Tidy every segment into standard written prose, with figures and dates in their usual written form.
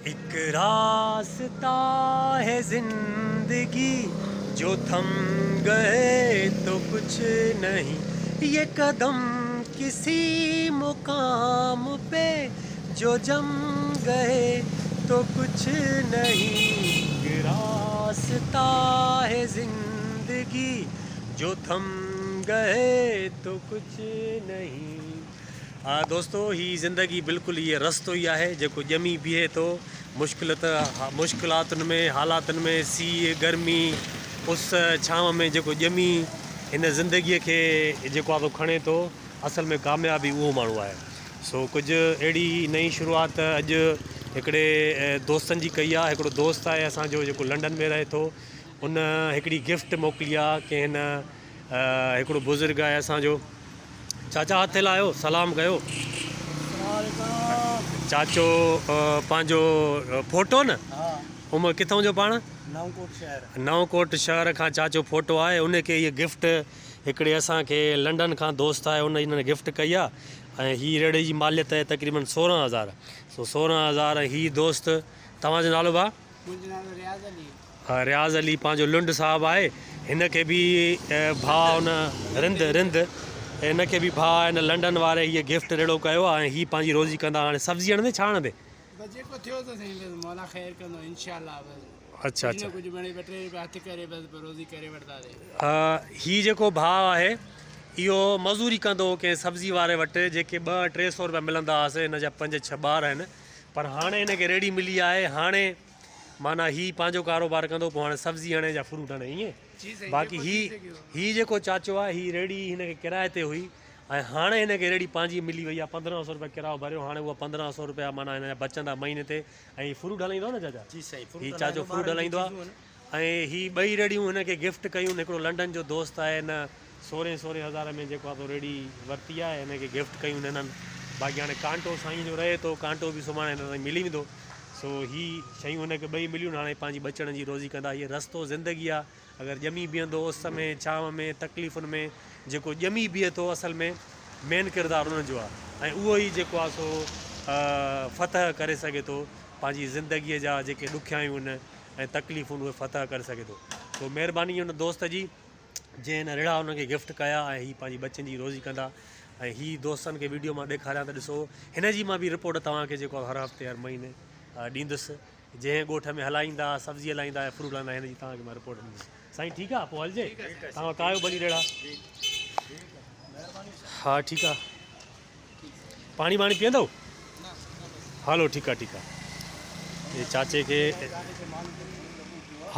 هڪ راستا هي زندگي جو ٿم گئي تو ڪجھ نهين يه قدم ڪسي مقام پي جو جم گئي تو ڪجھ نهين هڪ راستا هي زندگي جو ٿم گئي تو ڪجھ نهين. ها دوستو هي زندگي بلڪل هي رستو ئي آهي جيڪو ڄمي بيهي ٿو مشڪلت مشڪلاتن ۾ حالاتن ۾ سيء گرمي اس ڇانو ۾ جيڪو ڄمي هن زندگي کي جيڪو آ سو کڻي ٿو اصل ۾ ڪامياب ئي اهو ماڻهو آهي سو ڪجهه اهڙي نئين شروعات اڄ هڪڙي دوستن جي ڪئي آهي هڪڙو دوست آهي اسان جو جيڪو لنڊن ۾ رهي ٿو ان هڪڙي گفٽ موڪلي آ ڪنهن هڪڙو بزرگ آهي اسان جو چاچا هٿ هلايو سلام ڪيو چاچو پنهنجو ڦوٽو نه عمر ڪٿون جو پاڻ نئون ڪوٽ شهر کان چاچو ڦوٽو آهي ان کي هي گفٽ هڪڙي اسان کي لنڊن کان دوست آهي ان هن گفٽ ڪئي آهي ۽ هي ريڙهي جي ماليت آهي تقريبن 16000 سو 16000 هي دوست توهان جو نالو ڀا منهنجو نالو رياض علي. رياض علي پنهنجو لنڊ صاحب آهي هن کي به ڀاء ان رند رند هن کي به ڀاء ان لنڊن واري هيء گفٽ ريڙو ڪيو آهي ۽ هي پنهنجي روزي ڪندا هاڻي سبزي هڻندي ڇا هڻندي؟ بس جيڪو ٿيو ته سائين بس مولا خير ڪندو انشاء الله بس اڇا ڪجهه نه ڪجهه بڻي ٻه ٽي روپيا هٿ ڪري بس پوء روزي ڪري وٺنداسين. هي جيڪو ڀاء آهي اهو مزوري ڪندو هو ڪنهن سبزي واري وٽ جيڪي ٻه ٽي سو روپيا ملندا هئس هن جا پنج ڇهه ٻار آهن پر هاڻي هن کي ريڙهي ملي آهي هاڻي معنيٰ هي پنهنجو ڪاروبار ڪندو پوء هاڻي سبزي هڻي يا فروٽ هڻي ائين باقي هي هي جيڪو چاچو آهي هي ريڙهي هن کي ڪرائي تي هئي ۽ هاڻي هن کي ريڙهي پنهنجي ملي وئي آهي 1500 روپيا ڪرايو ڀريو هاڻي اها 1500 روپيا معنيٰ هن جا بچندا مهيني تي ۽ فروٽ هلائيندو آهي نه چاچا جي سائين هي چاچو فروٽ هلائيندو آهي ۽ هي ٻئي ريڙهيون هن کي گفٽ ڪيون هڪڙو لنڊن جو دوست آهي هن سورهين سورهين هزار ۾ جيڪو آ سو ريڙهي ورتي آهي هن کي گفٽ ڪيون هنن باقي هاڻي ڪانٽو سائين جو رهي ٿو ڪانٽو به سڀاڻي هن تائين ملي ويندو سو هي شيون هن کي ٻئي مليون هاڻي پنهنجي ٻچڙن جي روزي ڪندا هي رستو زندگي آ اگر ڄمي بيهندو اس ۾ ڇانو ۾ تڪليفن ۾ جيڪو ڄمي بيهي ٿو اصل ۾ مين ڪردار انهن جو آ ۽ اهو ئي جيڪو آ سو فتح ڪري سگهي ٿو پنهنجي زندگي جا جيڪي ڏکيائيون آهن ۽ تڪليفون اهي فتح ڪري سگهي ٿو سو مهرباني ان دوست جي جنهن هن رڙها انهن کي گفٽ ڪيا ۽ هي پنهنجي ٻچن جي روزي ڪندا ۽ هي دوستن کي ويڊيو مان ڏيکاريان ته ڏسو هن جي مان به رپورٽ توهان کي جيڪو هر هفتي هر مهيني ڏيندس جنهن ڳوٺ ۾ هلائيندا سبزي هلائيندا يا فروٽ هلائيندا هن جي توهان کي مان رپورٽ ڏيندس سائين ٺيڪ آ پوء هلجي توهان ڪايو ڀلي رڙها ها ٺيڪ آ پاڻي واڻي پيئندو هلو ٺيڪ آ ٺيڪ آ هي چاچي کي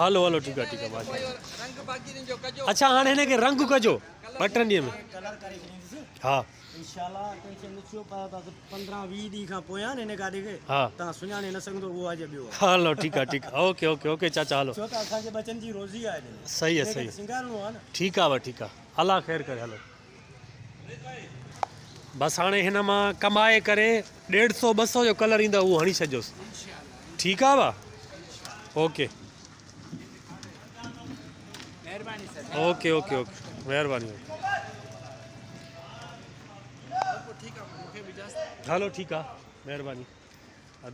هلو هلو ٺيڪ آ ٺيڪ آ ماشاءالله اڇا هاڻي هن کي رنگ ڪجو ٻه ٽن ڏينهن ۾ ڪلر ڪري ڇڏيندس ها انشاء الله ٽينشن نه ٿيو پر تاسو 15 20 ڏينهن کان پويان هن گاڏي کي ها تان سڃاڻي نه سگهندو اهو آ جي ٻيو هلو ٺيڪ آ ٺيڪ آ اوڪي اوڪي اوڪي چاچا هلو ڇو ته اسان جي ٻچن جي روزي آهي صحيح آ صحيح سينگارڻو آ نه ٺيڪ آ ٺيڪ آ الله خير ڪري هلو بس هاڻي هن مان ڪمائي ڪري ڏيڍ سو ٻه سو جو ڪلر ايندو اهو هڻي ڇڏجوس ٺيڪ آ با اوڪي اوڪي اوڪي اوڪي مهرباني هلو ٺيڪ آ مهرباني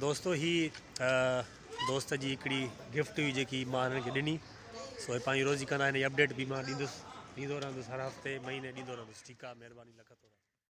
دوستو هي دوست جي هڪڙي گفٽ هئي جيڪي مان هنن کي ڏني سو هي پنهنجي روزي ڪندا هن جي اپڊيٽ به مان ڏيندس ڏيندو رهندس هر هفتي مهيني ڏيندو رهندس ٺيڪ آ مهرباني لک ٿورا.